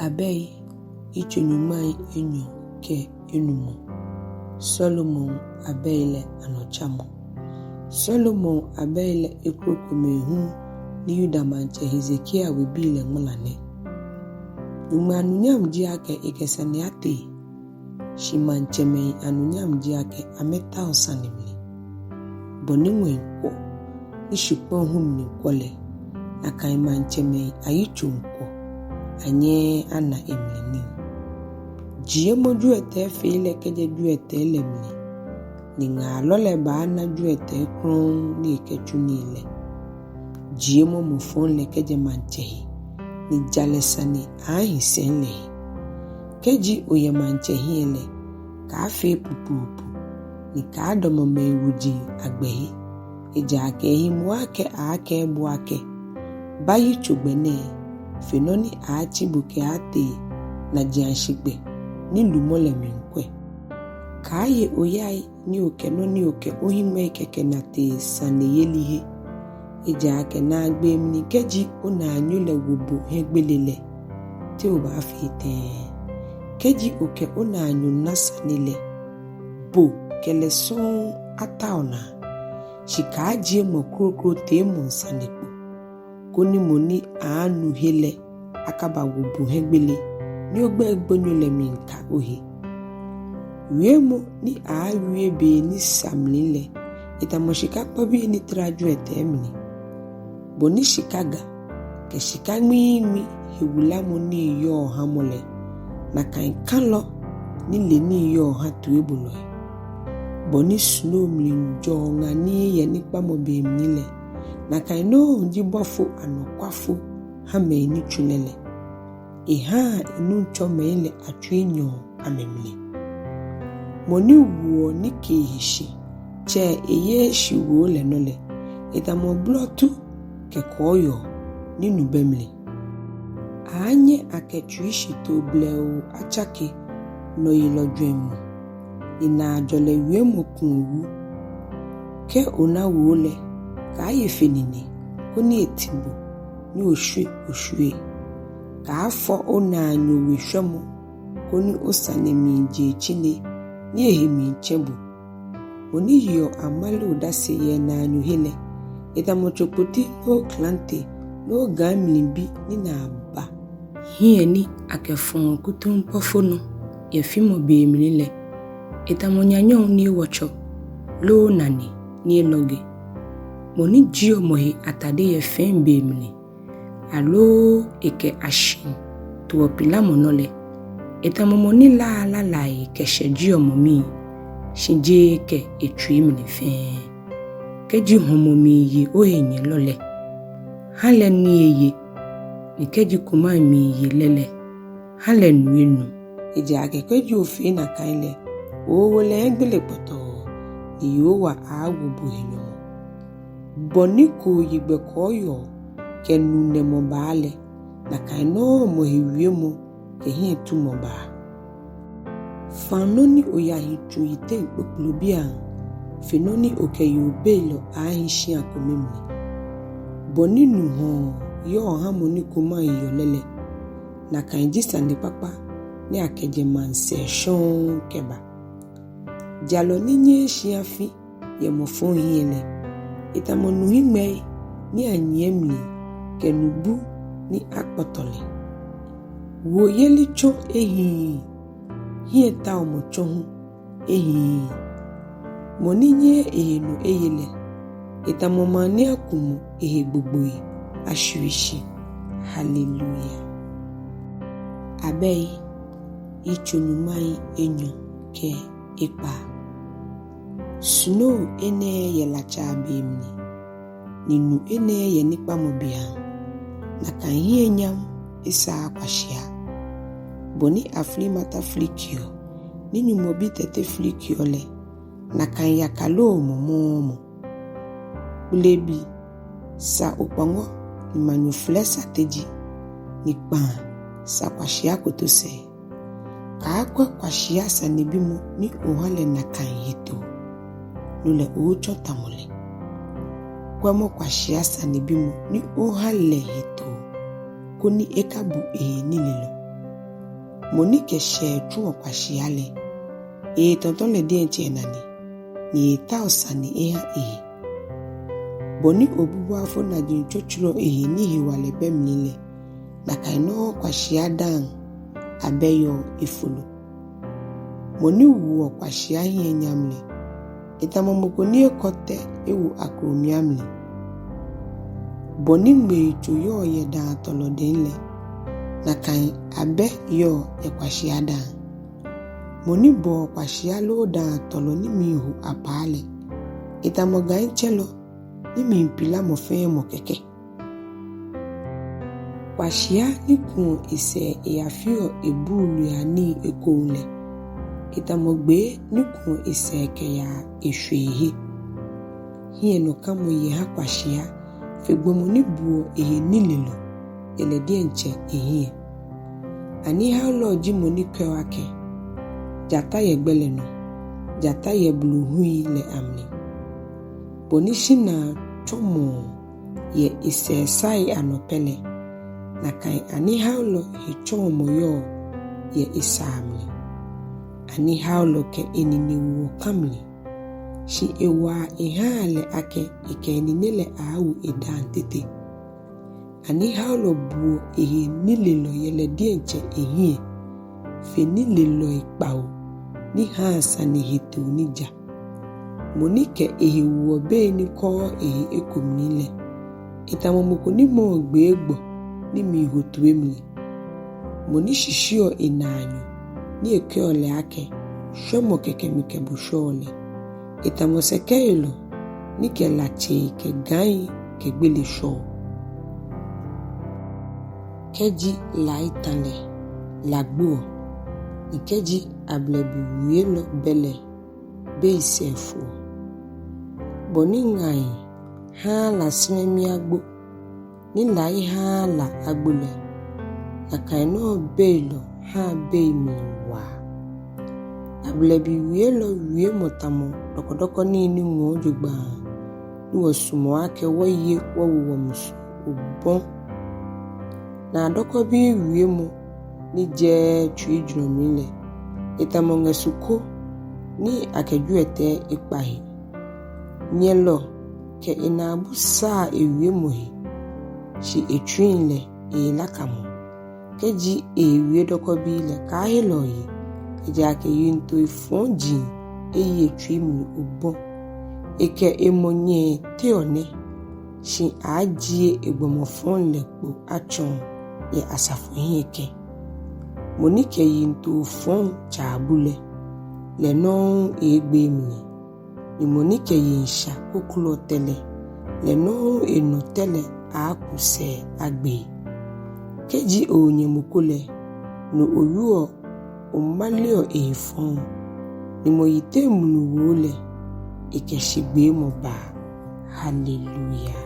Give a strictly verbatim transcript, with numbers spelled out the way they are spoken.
Abɛi, yitso nyɔŋmai enyɔ kɛ enumɔ. Solomon abɛi lɛ anɔtsamɔ. Solomon abɛi lɛ ekroko mɛi hu ni Yuda maŋtsɛ Hezekia webii lɛ ŋmala nɛ. Nyɔŋmɔ anunyam ji akɛ ekɛ sane atee, shi maŋtsɛmɛi anunyam ji akɛ amɛtao sane mli. Bɔ ni ŋwɛi kwɔ, ni shikpɔŋ hu mli kwɔ lɛ, nakai maŋtsɛmɛi ayitsoŋ kwɔ, anyɛɛɛ ana emli nii. Jiemɔ jwiɛtɛi fei lɛ kɛjɛ jwiɛtɛi lɛ mli, ni ŋaalɔ lɛ baana jwiɛtɛi krɔŋŋ ni ekɛtsu nii lɛ. Jiemɔ mɔ fɔŋ lɛ kɛjɛ maŋtsɛ he, ni jalɛ sane aaahi sɛi lɛ he. Kɛji oyɛ maŋtsɛ hiɛ lɛ, kaafee pupuupu, ni kaadamɔ mɛi wuji agbɛhe. Ejaakɛ ehi moŋ akɛ aaakɛɛ bo akɛ, ba yitsogbɛ nɛɛ, fe nɔ ni aaatsi bo kɛaatee najiaŋshigbɛ ni lumɔ lɛ miikwɛ. Kaaye oyai ni okɛ nɔ ni okɛ ohiŋmɛi kɛkɛ na tee saneyelihe. Ejaakɛ naagbee mli kɛji onaanyo lɛ wo bo hiɛgbele lɛ, te obaafee tɛŋŋ? Kɛji okɛ onaanyo na sane lɛ, bo kɛ lɛ sɔŋŋ atao naa. Shi kaajie mɔ kroko teemɔŋ sane kpo, koni mɔ ni aaanu he lɛ akabawo bo hiɛgbele, ni ogbɛi gbonyo lɛ miika ohe. Wiemɔ ni aaawie be ni sa mli lɛ, etamɔ shika kpɔbii ni tara jwiɛtɛi mli. Bɔ ni shika ga kɛ shika ŋmiiŋmi hewulamɔ nii yɔɔ ha mɔ lɛ, nakai kalɔ nilee nii yɔɔ ha toibolɔi. Bɔ ni snow mli jɔɔ ŋanii yɛ nikpamɔ be mli lɛ, nakai nɔŋŋ ji bɔfo anɔkwafo ha mɛi ni tsu lɛ lɛ. Ehaa enuŋtsɔmɛi lɛ atsui nyɔɔ amɛmli. Mɔ ni woɔ nikee he shi, tsɛ eyeee shiwoo lɛ nɔ lɛ, etamɔ blɔtu kɛ kɔɔyɔɔ ni nu bɛ mli. Aanyɛ akɛ tsuishitoo blɛoo atsake nɔyelɔ jwɛŋmɔ, ni naajɔlɛ wiemɔ kuɔ wu. Kɛ ona woo lɛ, kaaye fe nine, koni eti bo, ni oshwe oshwie. Kaafɔ onaanyo we shwɛmɔ, koni osane miije etsine, ni ehe miitsɛ bo. Mɔ ni yeɔ amale odase yɛ enaanyo he lɛ, etamɔ tsokpoti loo klante loo gai mli bi ni naa ba. Hiɛ ni akɛfɔɔ kutumpɔfo nɔ yɛ fimɔ be mli lɛ, etamɔ nyanyɔŋ ni ewɔtsɔ loo nane ni elɔge. Mɔ ni jieɔ mɔ he atade yɛ fɛi be mli, aloo ekɛ ashiŋ toɔ pilamɔ nɔ lɛ, etamɔ mɔ ni laa lalai kɛshɛjeɔ mɔ mii, shi jeee kɛ etsui mli fɛɛ. Kɛji hɔmɔ miiye ohenyɛlɔ lɛ, ha lɛ nii eye, ni kɛji kumai miiye lɛ lɛ, ha lɛ nu enu. Ejaakɛ kɛji ofee nakai lɛ, ooowo lɛ hiɛgbele kpɔtɔɔ, ni Yehowa aaawo bo he nyɔmɔ. Bɔ ni kooyigbɛ kɔɔyɔɔ kɛ nu nɛmɔ baa lɛ, nakai nɔŋŋ mɔ he wiemɔ kɛ hiɛtumɔ baa. Faŋ nɔ ni oyahi tsu yiteŋ kpokplobiaŋ, fe nɔ ni okɛ yoo beilɔ aaahi shia kome mli. Bɔ ni nu hɔɔ yɔɔ ha mɔ ni kumai yeɔ lɛ lɛ, nakai ji sanekpakpa ni akɛjɛ maŋsɛɛ shɔŋŋ kɛba. Jalɔ ni nyɛɛɛ shi afi yɛ mɔ fɔŋ hiɛ lɛ, etamɔ nu hiŋmɛi ni anyiɛ mli kɛ nubu ni akpɔtɔ lɛ. Woyeli tsɔ ehiii, hiɛtaomɔ tsɔ hu ehiii. Mɔ ni nyɛɛɛ ehe nɔ eye lɛ, etamɔ maŋ ni akumɔ ehe gbogboi ashwie shi. Hallelujah. Abɛi, yitso nyɔŋmai enyɔ kɛ ekpaa. Snow enɛɛɛ yɛ latsaa be mli, ni nu enɛɛɛ yɛ nikpamɔ beaŋ. Nakai hiɛnyam esaaa kwashia. Bɔ ni aflimata flikiɔ, ni nyɔmɔ bi tɛtɛ flikiɔ lɛ, nakai yaka loomɔ mɔɔmɔ. Kplebi sa okpɔŋɔ, ni manyoflɛ sa teji, ni kpaa sa kwashia kotosɛɛ. Kaakwɛ kwashia sanebimɔ ni oha lɛ nakai hetoo, no lɛ otsɔ tamɔ lɛ. Kwɛmɔ kwashia sanebimɔ ni oha lɛ hetoo, koni ekabu ehe nilelɔ. Mɔ ni kɛ shɛɛ tsuɔ kwashia lɛ, eetɔtɔ lɛ diɛŋtsɛ enane, ni eetao sane eha ehe. Bɔ ni obubuafo naji tsotsoroɔ ehe ni hewalɛ bɛ mli lɛ, nakai nɔŋŋ kwashia daaŋ abɛ yɔɔ efolo. Mɔ ni woɔ kwashia hiɛ nyam lɛ, etamɔ mɔ ko ni ekɔ tɛ ewo akromiamli. Bɔ ni ŋmeitso yɔɔ yɛ daatɔlɔ dɛŋ lɛ, nakai abɛ yɔɔ yɛ kwashia daaŋ. Mɔ ni bɔɔ kwashia loo daatɔlɔ ni miiho apaa lɛ, etamɔ gaitsɛlɔ ni miipila mɔ fɛɛ mɔ kɛkɛ. Kwashia ni kuɔ esɛɛ eyafeɔ ebuului anii ekoŋŋ lɛ, etamɔ gbee ni kuɔ esɛɛ kɛyaa eshwee he. Hiɛnɔkamɔ yɛ ha kwashia fe gbɔmɔ ni buɔ ehe nilelɔ yɛ lɛ diɛŋtsɛ ehiɛ. Anihaolɔ ji mɔ ni kɛɔ akɛ, jata yɛ gbɛ lɛ nɔ, jata yɛ blohui lɛ amli. Bɔ ni shinaa tsɔmɔɔ yɛ esɛɛ sai anɔ pɛ lɛ, nakai anihaolɔ hetsɔɔmɔ yɔɔ yɛ esaa mli. Anihaolɔ kɛ enine woɔ ka mli, shi ewaa ehaa lɛ akɛ ekɛ enine lɛ aaawo edaaŋ tete. Anihaolɔ buɔ ehe nilelɔ yɛ lɛ diɛŋtsɛ ehiɛ fe nilelɔi kpawo ni haa sane hetoo ni ja. Mɔ ni kɛ ehe woɔ bei ni kɔɔɔ ehe eko mli lɛ, etamɔ mɔ ko ni mɔɔ gbee gbɔ ni miiho toi mli. Mɔ ni shishiuɔ enaanyo ni ekɛɔ lɛ akɛ, shwɛmɔ kɛkɛ mikɛ bo shwɛɔ lɛ, etamɔ sɛkɛyelɔ ni kɛ latsei kɛ gai kɛ gbele shwɛɔ. Kɛji lai tã lɛ, la gboɔ, ni kɛji ablɛbi wielɔ bɛ lɛ, bei sɛɛ foɔ. Bɔ ni ŋai haa lasrɛmi agbo, ni lai haa la agbo lɛ, nakai nɔŋŋ beilɔ haa bei mli waa. Ablɛbi wielɔ wiemɔ tamɔ dɔkɔdɔkɔ nii ni ŋɔɔ jogbaŋŋ, ni wɔsumɔɔ akɛ wɔye wɔwo wɔmusu obɔ. Naadɔkɔbii wiemɔ ni jɛɛɛ tsuijurɔ mli lɛ, etamɔ ŋɛsu ko ni akɛ jwiɛtɛi ekpa he. Nyɛlɔ kɛ enaabu saa ewiemɔ he, shi etsuiŋ lɛ eelakamɔ. Kɛji eewie dɔkɔbii lɛ, kaahe lɛ oye, ejaakɛ yiŋtoi fɔji eyi etsui mli obɔ. Ekɛ emɔ nyɛɛ teɔ nɛ, shi aajie egbɔmɔ fɔŋ lɛ kpo atsɔɔ yɛ asafo hiɛ kɛ̃. Mɔ ni kɛ yiŋtoo fɔŋ tsaa bu lɛ, lɛ nɔŋŋ eeegbee mli. Ni mɔ ni kɛ yiŋsha koklɔ tɛ lɛ, lɛ nɔŋŋ enɔ tɛ lɛ aaaku sɛɛ agbee. Kɛji onyɛ mɔ ko lɛ, no owieɔ omaleɔ ehe fɔŋ, ni mɔ yiteŋ mluwoo lɛ, ekɛ shigbeemɔ baa. Haleluya.